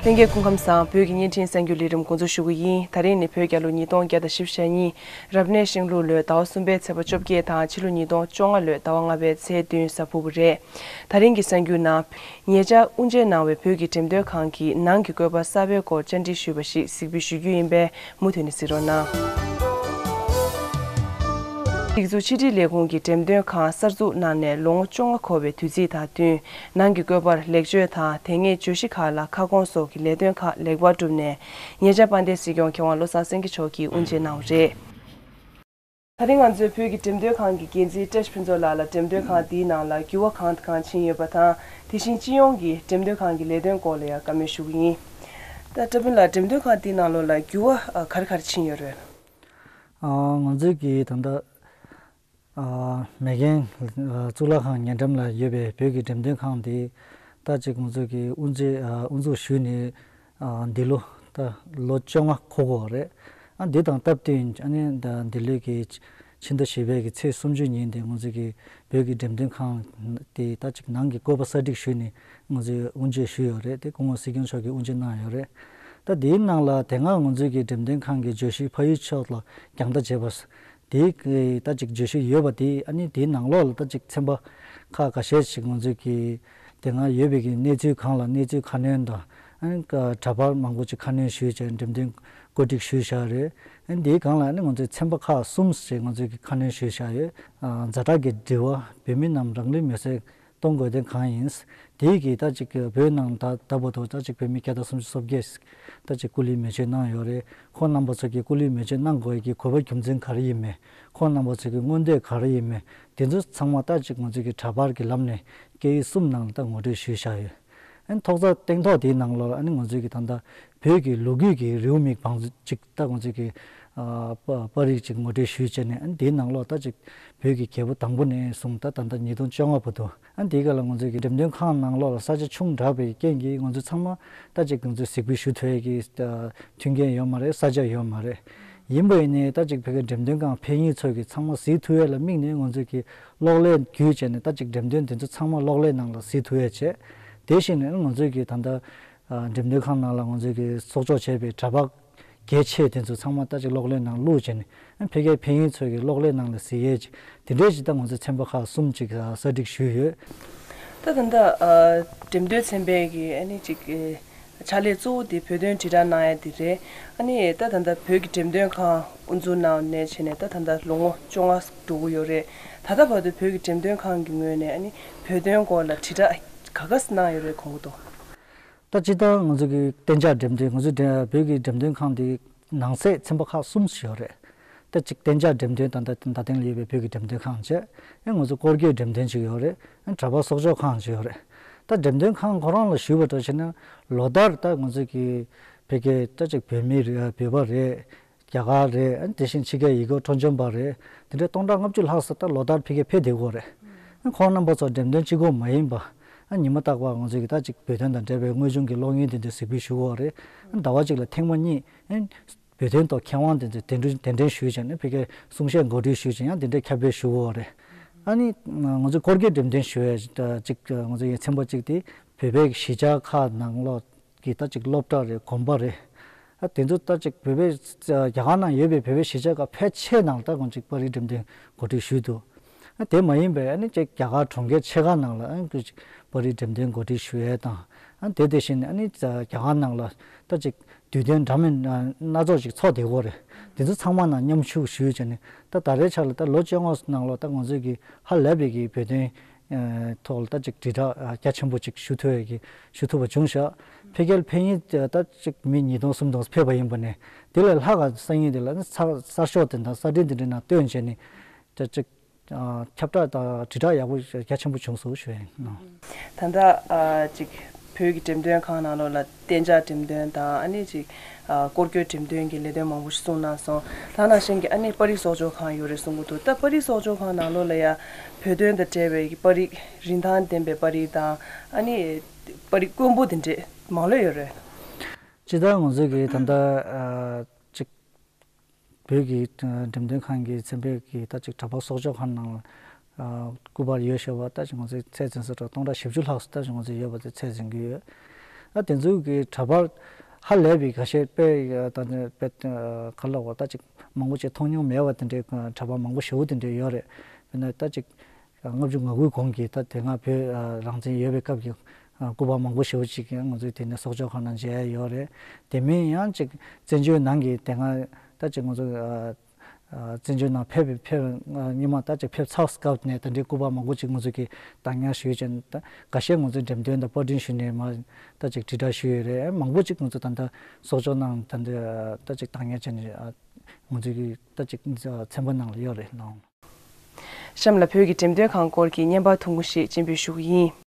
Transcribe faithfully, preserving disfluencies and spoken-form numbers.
ལྷན་རྒྱས་སྐུ་ཁམས་བཟང་། བོད་ཀྱི་བརྙན་འཕྲིན་གསར་འགྱུར་ལས་རིམ་འགོ་འཛུགས་ཞུ་གི་ཡིན། ད་རིང་ནི་བོད་རྒྱལ་ལོ་ཉིས་སྟོང་བརྒྱ་དང་བཞི་བཅུ་ཞེ་གཉིས། རབ་གནས་ཤིང་ལུག་ལོའི་ཟླ་བ་གསུམ་པའི་ཚེས་པ་བཅོ་བརྒྱད་དང་ཕྱི་ལོ་ཉིས་སྟོང་བཅོ་ལྔ་ལོའི་ཟླ་བ་ལྔ་པའི་ཚེས་བདུན་གཟའ་ཕུར་བུ་རེད། ད་རིང་གི་གསར་འགྱུར་ནང་། ཉེ་ཆར་དབུ་འབྱེད་གནང་བའི་བོད་ཀྱི་འགྲེམས་སྟོན་ཁང་གི་ནང་གི་བཀོད་པ་གསར་པའི་སྐོར་བཅར་འདྲི་ཞུས་པ་ཞིག་གཟིགས་འབུལ་ཞུ་རྒྱུ་ཡིན་པས། མུ་མཐུད་ནས་གཟིགས་རོགས་གནང་། སྒྲིག་འཛུགས་ཕྱི་དྲིལ་ལས་ཁུངས་ཀྱི་འགྲེམས་སྟོན་ཁང་གསར་འཛུགས་གནང་ནས་ལོ་ངོ་བཅོ་ལྔ་འཁོར་བའི་དུས་ཚིགས་དང་བསྟུན། ནང་གི་བཀོད་པར་ལེགས་བཅོས་དང་། དེ་སྔའི་བརྗོད་གཞི་ཁག་ལ་ཁ་སྐོང་སོགས་ཀྱི་ལས་དོན་ཁག་ལེགས་པར་གྲུབ་ནས། ཉེ་ཆར་དཔལ་ལྡན་སྲིད་སྐྱོང་མཁས་དབང་བློ་བཟང་སེང་གེ་མཆོག་གིས་དབུ་འབྱེད་གནང་བ་རེད། ད་རིང་ང་ཚོས་བོད་ཀྱི་འགྲེམས་སྟོན་ཁང་གི་འགན་འཛིན་བཀྲ་ཤིས་ཕུན་ཚོགས་ལགས་ལ་འགྲེམས་སྟོན་ཁང་འདིའི་ནང་ལ་འགྱུར་བ་གང་དང་གང་ཕྱིན་ཡོད་པ་དང་། དེ་བཞིན་སྤྱི་ཡོངས་ཀྱི་འགྲེམས་སྟོན་ཁང་གི་ལས་དོན་སྐོར་ལ་ཡང་བཀའ་མོལ་ཞུ་གི་ཡིན། ད་བཀྲ་ཕུན་ལགས། འགྲེམས་སྟོན་ཁང་འདིའི་ནང་ལོགས་ལ་འགྱུར་བ་ག་རེ་ག་རེ་ཕྱིན་ཡོད་རེད། ཨ། ང་ཚོའི་གི་ད་ལྟ་ཨ། མེག་གྷན་ཨ། གཙུག་ལག་ཁང་ཉེ་འགྲམ་ལ་ཡོད་པའི་བོད་ཀྱི་འགྲེམས་སྟོན་ཁང་འདི་ད་ཅིག་ང་ཚོ་གི་དབུ་འབྱེད་ཨ། དབུ་འཛུགས་ཞུས་ནས་ཨ། འདི་ལོ་ད་ལོ་བཅོ་ལྔ་འཁོར་གྱི་ཡོད་རེད། ཨ། འདི་དང་སྟབས་བསྟུན་ཨ་ནི་ད་འདི་ལོའི་གི་ཕྱི་ཟླ་བཞི་པའི་གི་ཚེས་སུམ་ཅུ་ཉིན་དེ་ང་ཚོ་གི་བོད་ཀྱི་འགྲེམས་སྟོན་ཁང་དེ་ད་ཅིག་ནང་གི་བཀོད་པ་གསར་སྒྲིག་ཞུས་ནས་ང་ཚོས་དབུ་འབྱེད་ཞུས་ཡོད་རེད། དེ་སྐུ་ངོ་སྲིད་སྐྱོང་མཆོག་གིས་དབུ་འབྱེད་གནང་ཡོད་རེད། ད་དེའི་ནང་ལ་དེ་སྔ་ང་ཚོའི་གི་འགྲེམས་སྟོན་ཁང་གི་བརྗོད་གཞི་ཕ་ཡུལ་ཕྱོགས་ལ་རྒྱང་ལྟ་བྱེད་པ། དེའི་གི་ད་ཅིག་བརྗོད་གཞི་ཡོད་པ་དེ། ཨ་ནི་དེའི་ནང་ལོགས་ལ་ད་ཅིག་ཚན་པ་ཁག་ཁ་ཤས་ཤིག་ང་ཚོས་ཀྱི་དེ་སྔ་ཡོད་པའི་གི་གནས་ཚུལ་སྒང་ལ་གནས་ཚུལ་ཁ་སྣོན་དང་། ཨ་ནི་གྲྭ་པ་མང་པོ་ཅིག་ཁ་སྣོན་ཞུས་བྱས་འགྲེམས་སྟོན་བཀོད་སྒྲིག་ཞུས་བཞག་རེད། ཨ་ནི་དེའི་སྒང་ལ་ཨ་ནི་ང་ཚོས་ཚན་པ་ཁག་གསུམ་ཞིག་ང་ཚོས་ཀྱི་ཁ་སྣོན་ཞུས་བཞག་ཡོད། ཨ། ཛ་དྲག་གི་འབྲེལ་བ། བོད་མི་རྣམས་རང་ལུས་མེར་སྲེག་གཏོང་དགོས་དོན་གང་ཡིན། དེའི་གི་ད་ཅིག་བོད་ནང་ད་ད་བར་དུ་ད་ཅིག་བོད་མི་བརྒྱ་དང་སུམ་ཅུ་སོ་བརྒྱད་ད་ཅིག་སྐུ་ལུས་མེ་མཆོད་གནང་ཡོད་རེད། ཁོང་རྣམ་པ་ཚོ་གི་སྐུ་ལུས་མེ་མཆོད་གནང་དགོས་ཀྱི་དགོས་པ་རྒྱུ་མཚན་ག་རེ་ཡིན་མིན། ཁོང་རྣམ་པ་ཚོ་གི་མངོན་འདོད་ག་རེ་ཡིན་མིན། དེ་ཚོ་ཚང་མ་ད་ཅིག་ང་ཚོ་གི་འདྲ་པར་གྱི་ལམ་ནས་སྐད་ཡིག་གསུམ་ནང་ལ་ད་ངོ་སྤྲོད་ཞུས་བཞག་ཡོད། ཨ་ནི་ཐོག་ཚད་སྟེང་ཐོག་དེའི་ནང་ལོགས་ལ་ཨ་ནི་ང་ཚོས་ཀྱི་ད་ལྟ་བོད་ཀྱི་ལོ་རྒྱུས་ཀྱི་རེའུ་མིག་བང་ཅིག་ད་ང་ཚོས་ཀྱི་ཨ། པ་པར་རིས་ཅིག་ངོ་སྤྲོད་ཞུས་བྱས་ནས། ཨ་ནི་དེའི་ནང་ལོགས་ད་ཅིག་བོད་ཀྱི་རྒྱལ་པོ་དང་པོ་ནས་བཟུང་ད་ད་ལྟ་ཉིས་སྟོང་བཅོ་ལྔ་བར་དུ། ཨ་ནི་དེའི་སྐབས་ལ་ང་ཚོས་ཀྱི་འགྲེམས་སྟོན་ཁང་ནང་ལོགས་ལ་ས་ཆ་ཆུང་དྲགས་པའི་རྐྱེན་གྱིས་ང་ཚོ་ཚང་མ་ད་ཅིག་ང་ཚོས་གཟིགས་འབུལ་ཞུ་ཐུབ་ཡས་ཀྱི་ཨ། མཐུན་རྐྱེན་ཡོད་མ་རེད། ས་ཆ་ཡོད་མ་རེད། ཡིན་པ་ཡིན་ནའི་ད་ཅིག་བོད་ཀྱི་འགྲེམས་སྟོན་ཁང་ཕེབས་མཁན་ཚོ་གི་ཚང་མ་གཟིགས་ཐུབ་ཡས་ལ་དམིགས་ནས་ང་ཚོས་ཀྱི་གློག་ཀླད་བརྒྱུད་བྱས་ནས་ད་ཅིག་འགྲེམས་སྟོན་དེ་ཚོ་ཚང་མ་གློག་ཀླད་ནང་ལ་གཟིགས་ཐུབ་ཡས་བྱས། དེ་བཞིན་ང་ཚོས་ཀྱི་ད་ལྟ་ཨ། འགྲེམས་སྟོན་ཁང་ནང་ལ་ང་ཚོས་ཀྱི་གསོག་འཇོག་བྱས་པའི་འདྲ་པར་གལ་ཆེ་དེ་ཚོ་ཚང་མ་ད་ཅིག་གློག་ཀླད་ནང་བླུགས་བྱས་ནས། ཨ། ཕ་གིར་ཕེབས་མཁན་ཚོས་ཀྱི་གློག་ཀླད་ནང་ལ་གཟིགས་ཡས་ཅིག་དེ་འདྲས་ཅིག་ད་ང་ཚོས་ཚན་པ་ཁག་གསུམ་ཅིག་གསར་སྒྲིག་ཞུས་ཡོད། ད་ད་ལྟ་ཨ། འགྲེམས་སྟོན་ཚན་པའི་གི་ཨ་ནི་ཅིག་ཨེ། ཕྱག་ལས་གཙོ་བོ་དེ་བོད་དོན་དྲིལ་བསྒྲགས་གནང་ཡ་དེ་རེད། ཨ་ནི་ད་ད་ལྟ་བོད་ཀྱི་འགྲེམས་སྟོན་ཁང་དབུ་འཛུགས་གནང་ནས་བྱས་ནས་ད་ད་ལྟ་ལོ་ངོ་བཅོ་ལྔ་འགྲོ་གི་ཡོད་རེད། ད་ལྟ་བར་དུ་བོད་ཀྱི་འགྲེམས་སྟོན་ཁང་གི་ངོས་ནས་ཨ་ནི་བོད་དོན་སྐོར་ལ་དྲིལ་བསྒྲགས་ག་ག་གནང་ཡོད་རེད་གོ་གི་འདུག་ད་སྤྱིར་བཏང་ང་ཚོ་གི་གཏན་འཇགས་འགྲེམས་སྟོན། ང་ཚོ་འགྲེམས་བོད་ཀྱི་འགྲེམས་སྟོན་ཁང་འདི་ནང་གསེས་ཚན་པ་ཁག་གསུམ་ཞིག་ཡོད་རེད། ད་གཅིག་གཏན་འཇགས་འགྲེམས་སྟོན་དང་། ད་ད་ཐེངས་ལ་ཡོད་པའི་བོད་ཀྱི་འགྲེམས་སྟོན་ཁང་བྱས། ཨེ་ང་ཚོ་སྐོར་སྐྱོད་འགྲེམས་སྟོན་ཅིག་ཡོད་རེད། ཨེ་འདྲ་པར་གསོག་འཇོག་ཁང་ཅིག་ཡོད་རེད། ད་འགྲེམས་སྟོན་ཁང་ཁོ་རང་ལ་ཞུས་པ་འདྲ་བྱས་ན། ལོ་ལྟར་ད་ང་ཚོ་གི་ཕ་གི་ད་གཅིག་བོད་མི་རེད། བོད་པ་རེད། རྒྱ་གར་རེད། ཨ་ནི་དེ་བཞིན་ཕྱི་རྒྱལ་ཡུལ་སྐོར་སྤྲོ་འཆམ་པ་རེད། དེ་འདྲའི་སྟོང་ཕྲག་ལྔ་བཅུ་ལྷག་ཙམ་ད་ལོ་ལྟར་ཕ་གིར་ཕེབས་བསྡད་ཀྱི་ཡོད་རེད། ཨ་ནི་ཁོང་རྣམ་པ་ཚོ་འགྲེམས་སྟོན་གཅིག་པོ་མ་ཡིན་པ། ཨ་ཉི་མ་རྟག་པར་ང་ཚོས་ཀྱི་ད་ཅིག་བོད་དོན་དང་འབྲེལ་བའི་དངོས་བྱུང་གི་གློག་བརྙན་དེ་འདྲ་གཟིགས་འབུལ་ཞུ་གི་ཡོད་རེད། ཨ་ཟླ་བ་གཅིག་ལ་ཐེངས་མ་གཉིས། ཨ་བོད་དོན་ཐོག་མཁས་དབང་དེ་ཚོ་གདན་འདྲེན་གདན་འདྲེན་ཞུས་བྱས་ནས་ཕ་གིར་གསུང་བཤད་གོ་སྒྲིག་ཞུས་བྱས་ཡང་དེ་འདྲའི་ཁྱབ་སྤེལ་ཞུ་གི་ཡོད་རེད། ཨ་ནི་ང་ཚོས་སྐོར་སྐྱོད་འགྲེམས་སྟོན་ཞུ་ཡས་ཅིག་ང་ཚོ་ཡི་ཚན་པ་གཅིག་དེ་བོད་པའི་གཞིས་ཆགས་ཁག་ནང་ལོགས་ཀྱི་ད་ཅིག་སློབ་གྲྭ་རེད། དགོན་པ་རེད། ཨ་དེ་ཚོ་ད་ཅིག་བོད་པའི་རྒྱ་གར་ནང་ཡོད་པའི་བོད་པའི་གཞིས་ཆགས་ཁག་ཕལ་ཆེར་ནང་ལ་ད་ང་ཚོས་པར་རིས་འགྲེམས་སྟོན་གོ་སྒྲིག་ཞུས་འདུག་ཨ་དེ་མ་ཡིན་པའི་ཨ་ནི་ཅིག་རྒྱ་གར་གྲོང་ཁྱེར་ཆེ་ཁག་ནང་ལ་ཨ་ཅིག་པར་རིས་འགྲེམས་སྟོན་གོ་སྒྲིག་ཞུ་ཡས་དང་། ཨ་དེ་དེ་བཞིན་ཨ་ནི་རྒྱ་གར་ནང་ལ་ད་ཅིག་དུས་སྟོན་འདྲ་མིན་སྣ་ཚོགས་ཤིག་ཚོགས་བསྡད་ཀྱི་ཡོད་རེད། དེ་ཚོ་ཚང་མ་ནང་མཉམ་ཞུགས་ཞུས་བྱས་ནས། ད་ད་རེས་ཆ་ལ་ད་ལོ་བཅོ་ལྔ་ནང་ལོགས་ད་ང་ཚོས་ཀྱི་ཧ་ལས་པའི་གི་བོད་དོན་ཐོག་ལ་ད་ཅིག་དྲིལ་བསྒྲགས་རྒྱ་ཆེན་པོ་ཅིག་ཞུ་ཐུབ་ཡས་ཀྱི་ཞུ་ཐུབ་པ་བྱུང་ཤག་ཕ་གིར་ཕེབས་མཁན་ད་ཅིག་མི་ཉིས་སྟོང་སུམ་སྟོང་ཕེབས་པ་ཡིན་པ་ནས། དེ་ལས་ལྷག་ག་སང་ཉིན་དེ་ལ་ནི་གསར་གསར་ཤོག་དེ་དང་གསར་འཕྲིན་དེ་འདྲའི་ནང་བཏོན་བྱས་ནས། ད་ཅིག་ཁྱབ་བསྒྲགས་དང་དྲིལ་བསྒྲགས་ཡག་པོ་རྒྱ་ཆེན་པོ་བྱུང་སོང་ཞུ་ཡིན། ད་ལྟ་ཨ་ཅིག་བོད་ཀྱི་འགྲེམས་སྟོན་ཁང་ནང་ལོགས་ལ་གཏན་འཇགས་འགྲེམས་སྟོན་དང་། ཨ་ནི་ཅིག་ཨ་སྐོར་སྐྱོད་འགྲེམས་སྟོན་གྱི་ལས་དོན་མང་པོ་ཞིག་གསུངས་གནང་སོང་། ད་ནང་བཞིན་གྱི་ཨ་ནི་པར་རིས་གསོག་འཇོག་ཁང་ཡོད་རེད་གསུང་གི་འདུག་ད་པར་རིས་གསོག་འཇོག་ཁང་ནང་ལོགས་ལ་ཡ་བོད་དོན་དང་འབྲེལ་བའི་པར་རིས། རིན་ཐང་ལྡན་པའི་པར་རིས་དང་། ཨ་ནི་པར་རིས་དཀོན་པོ་དེ་འདྲས་མང་ལོས་ཡོད་རེད། སྤྱིར་བཏང་ང་ཚོས་ཀྱི་ད་ལྟ་ཨ་ཅིག་བོད་ཀྱི་འགྲེམས་སྟོན་ཁང་གི་ཚན་པའི་གི་ད་ཅིག་འདྲ་པར་གསོག་འཇོག་ཁང་ནང་ལ་སྐུ་པར་ཡོད་ཤག་པ། ད་ཅིག་ང་ཚོས་ཚད་འཛིན་ས་ཁྲ་སྟོང་ཕྲག་བཞི་བཅུ་ལྷག་ཙམ་ད་ཅིག་ང་ཚོས་ཡོད་པ་དེ་ཚད་འཛིན་གྱི་ཡོད། ད་དེ་ཚོའི་གི་གྲྭ་པ་ཧ་ལས་པའི་ཁ་ཤས་དཔེ་ད་དཔེ་ག་ལ་བ་ད་ཅིག་མང་པོ་ཅིག་མཐོང་མྱོང་མེད་པ་དེ་འདྲའི་གྲྭ་པ་མང་པོ་ཞེ་པོ་དེ་འདྲའི་ཡོད་རེད། དཔེར་ན་ད་ཅིག་ལྔ་བཅུ་ང་དགུའི་གོང་གི་ད་དེ་སྔ་བོད་རང་བཙན་ཡོད་པའི་སྐབས་ཀྱི་སྐུ་པར་མང་པོ་ཞེ་པོ་ཅིག་ང་ཚོའི་དེ་ནས་གསོག་འཇོག་ཁང་ནང་མཇལ་ཡ་ཡོད་རེད། དེ་མིན་ཡང་ཅིག་བཙན་བྱོལ་ནང་གི་དེ་སྔ་ད་ཅིག་ང་ཚོ་བཙན་བྱོལ་ནང་ཕེབས་ཕེབས་སྔོན་མ་ད་ཅིག་ཕེབས་ཚར་སྐབས་ནས་ད་འདྲའི་སྐུ་པར་མང་པོ་ཅིག་ང་ཚོ་གིས་བཏང་ཡ་ཞུས་ཀྱང་ད་འགའ་ཤས་ང་ཚོས་འགྲེམས་སྟོན་དང་པར་སྐྲུན་ཞུས་ནས་མ་ད་ཅིག་དྲིལ་བསྒྲགས་ཞུས་ཡོད་རེད། མང་པོ་ཅིག་ང་ཚོ་ད་ལྟ་གསོག་འཇོག་ནང་ད་ལྟ་ད་ཅིག་བཏང་ཡ་བྱས་ནས་ང་ཚོ་གི་ད་ཅིག་ཚན་པ་ནང་ལ་ཡོད་རེད་ལགས། གཤམ་ལ་བོད་ཀྱི་འགྲེམས་སྟོན་ཁང་སྐོར་གྱི་བརྙན་པར་ཐུང་ངུ་ཞིག་སྤྱན་འབུལ་ཞུ་གི་ཡིན།